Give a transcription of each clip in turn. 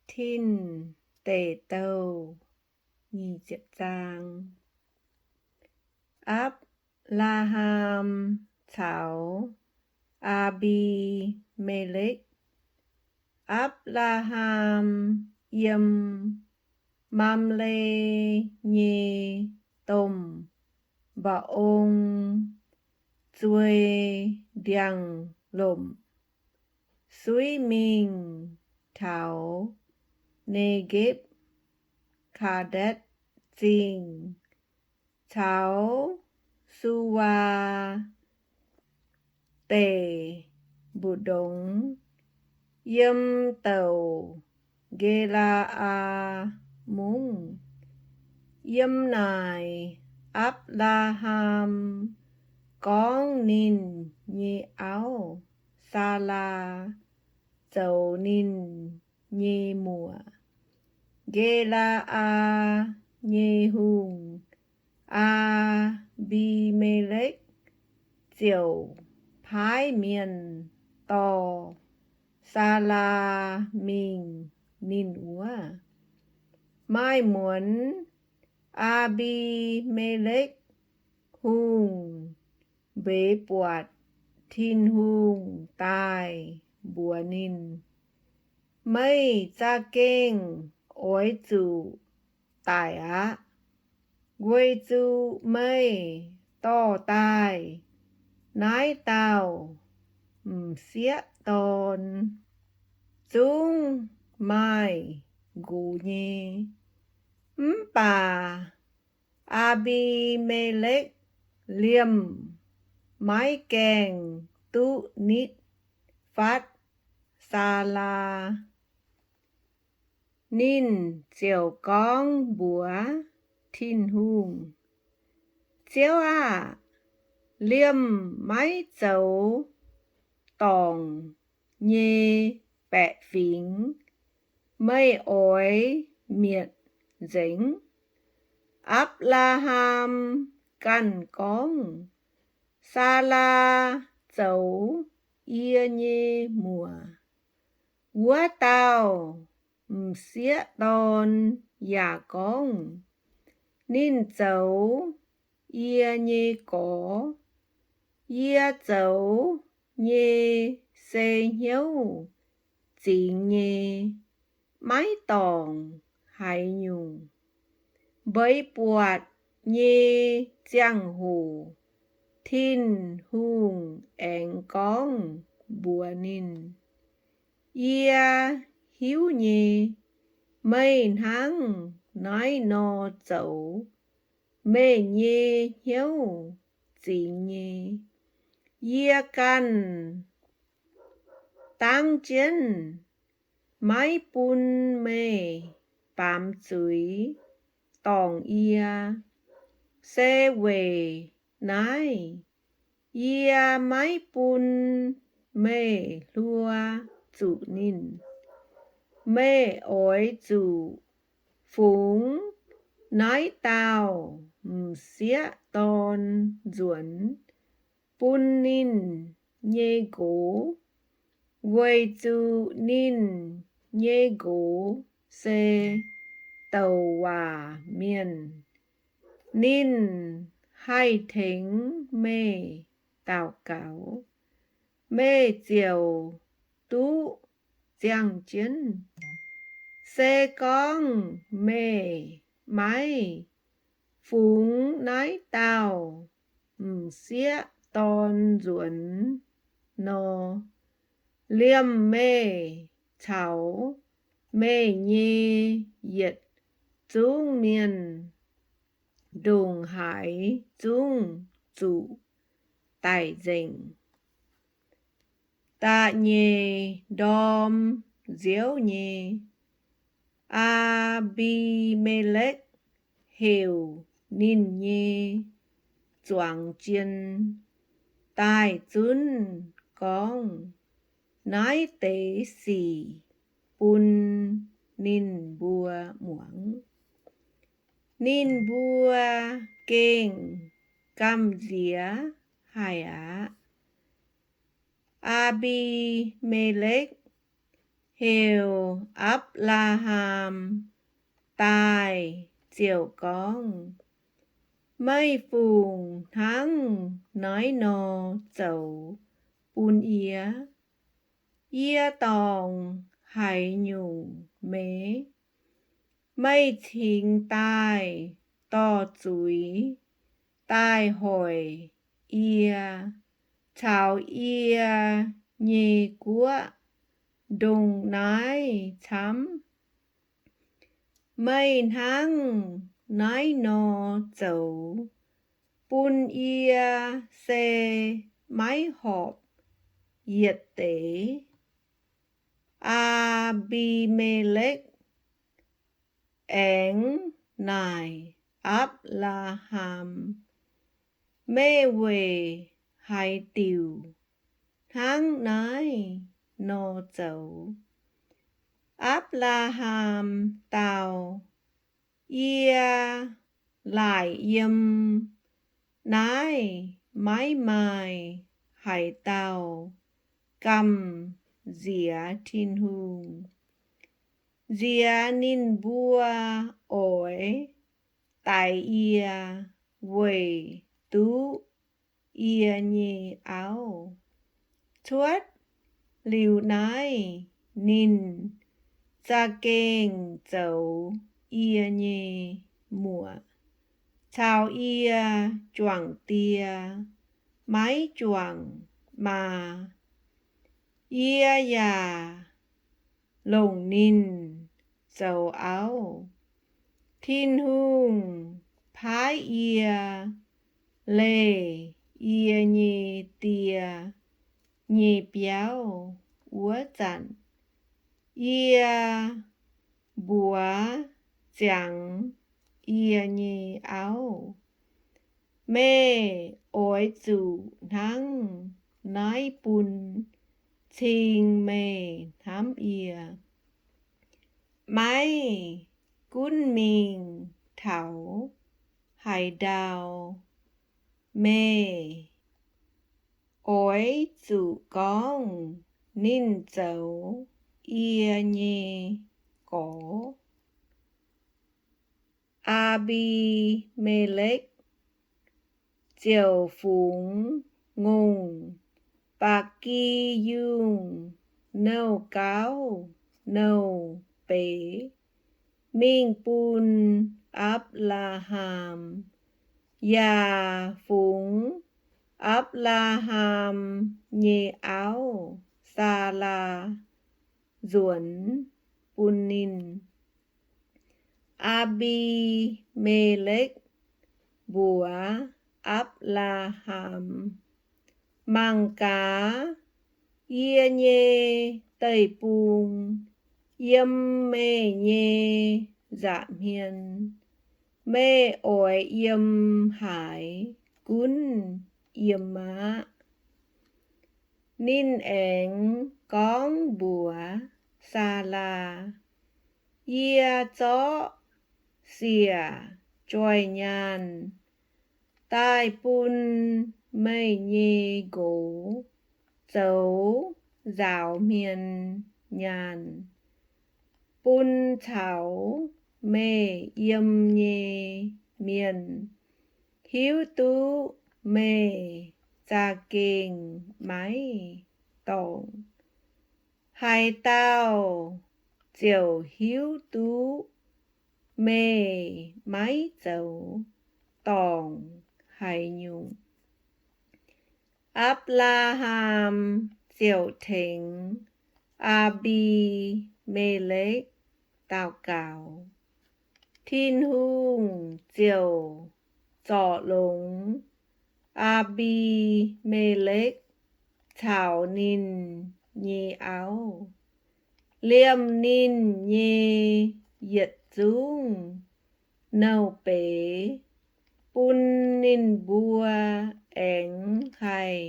Tin Deic Douh. Apc^laa^ham caux Aa^mbi^me^lekv. Apc^laa^ham yiem Mamle nyei domh mba'ong zuei ndiangx-lomc suiv mingh taux Negepc, Kaa^ndetc Zingh caux Suwaa Deic mbu'ndongx, yiem douc Nge^laa^aa Mungv. Yiem naaic Apc^laa^ham gorngv ninh nyei auv, Saalaa, zoux ninh nyei muoc. Nge^laa^aa nyei hungh, Aa^mbi^me^lekv, ziouc paaiv mienh dorh Saalaa mingh ninh wuov. Maaih muonz Aa^mbi^me^lekv Hungh mbeix buatc Tin-Hungh daaih mbuox ninh, Meih za'gengh oix zuqc daic aqv, weic zuqc meih dorh daaih naaiv dauh m'sieqv dorn zungv maaih nqox nyei. Mv baac Aa^mbi^me^lekv liemh maiv gaengh duqv nitv fatv Saalaa. Ninh ziouc gorngv mbuox Tin-Hungh, Ziouv aah! Liemh maiv zoux dorngc nyei baeqc fingx meih oix mietc nzengc? Apc^laa^ham ganh gorngv, Saalaa zoux yie nyei muoc. Wuov dauh m'sieqv dorn yaac gorngv, Ninh zoux yie nyei gorx. Yie zoux nyei se hnyouv zingx nyei, maiv dorngc haaix nyungc. Mbeix buatc nyei ziangh hoc Tin-Hungh aengx gorngv mbuox ninh, Yie hiuv nyei, meih hnangv naaiv nor zoux, meih nyei hnyouv zingx nyei. Yie ganh dangv jienv maiv bun meih baamz zuiz dorngc yie. Se weic naaiv yie maiv bun meih hluo zuqc ninh. Meih oix zuqc fungx naaiv dauh m'sieqv dorn nzuonx bun ninh nyei nqox, weic zuqc ninh nyei nqox se douc waac mienh. Ninh haih tengx meih daux gaux, meih ziouc duqv ziangh jienv. Se gorngv meih maiv fungx naaiv dauh m'sieqv dorn nzuonx nor, liemh meih caux meih nyei yietc zungv mienh ndongc haaix zungv zuqc daic nzengc. Da'nyeic ndorm nziouv nyei, Aa^mbi^me^lekv heuc ninh nyei zuangx jien daaih zunv gorngv naaiv deix sic bun ninh mbuo muangx. Ninh mbuo gengh gamh nziex haic aqv. Aa^mbi^me^lekv heuc Apc^laa^ham daaih ziouc gorngv, Meih fungc hnangv naaiv nor zoux bun yie? Yie dorngc haaix nyungc meih? Meih cingx daaih dorh zuiz daaih hoic yie caux yie nyei guoqv ndongc naaiv camv. Meih hnangv naaiv nor zoux bun yie se maiv horpc yietc deix. Aa^mbi^me^lekv aengx naaic Apc^laa^ham, Meih weic haaix diuc hnangv naaiv nor zoux? Apc^laa^ham dau, Yie laaic yiem naaiv maiv maaih haaix dauh gamh nziex Tin-Hungh, nziex ninh mbuo oix daix yie weic duqv yie nyei auv. Cuotv liuz naaiv, ninh za'gengh zoux yie nyei muoc caux yie juangc die maiv juangc maa. Yie yaac longc ninh zoux auv. Tin-Hungh paaiv yie leih yie nyei die nyei biauv wuov zanc, yie mbuox ziangx yie nyei auv, Meih oix zuqc hnangv naaiv bun cing meih hnamv yie. Maiv gunv mingh taux haaix ndau, meih oix zuqc gorngv ninh zoux yie nyei gorx. Aa^mbi^me^lekv ziouc fungx ngongh ba'gi yungh nouh gauv nouh beiz mingh bun Apc^laa^ham, yaac fungx Apc^laa^ham nyei auv, Saalaa, nzuonx bun ninh. Aa^mbi^me^lekv mbuox Apc^laa^ham, Mangc gaax, yie nyei deic-bung yiem meih nyei nza'hmien. Meih oix yiem haaix gunv yiem aqv. Ninh aengx gorngv mbuox Saalaa, Yie zorqv siec joih nyaanh daaih bun meih nyei nqox zoux nzaaux hmien nyaanh, bun caux meih yiem nyei mienh hiuv duqv meih za'gengh maiv dorngc. Haaix dauh ziouc hiuv duqv meih maiv zoux dorngc haaix nyungc. Apc^laa^ham ziouc tengx Aa^mbi^me^lekv daux gaux. Tin-Hungh ziouc zorc longx Aa^mbi^me^lekv caux ninh nyei auv, liemh ninh nyei yietc zungv nouh beiz, bun ninh mbuo aengx haih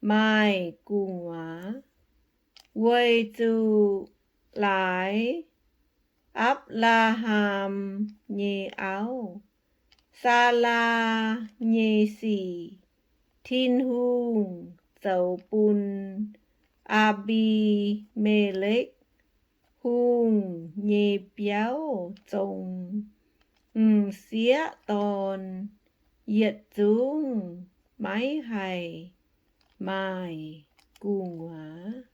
maaih gu'nguaaz, weic zuqc laaix Apc^laa^ham nyei auv, Saalaa, nyei sic Tin-Hungh zoux bun Aa^mbi^me^lekv Hungh nyei biauv zong, m'sieqv dorn yietc zungv maiv haih maaih gu'nguaaz.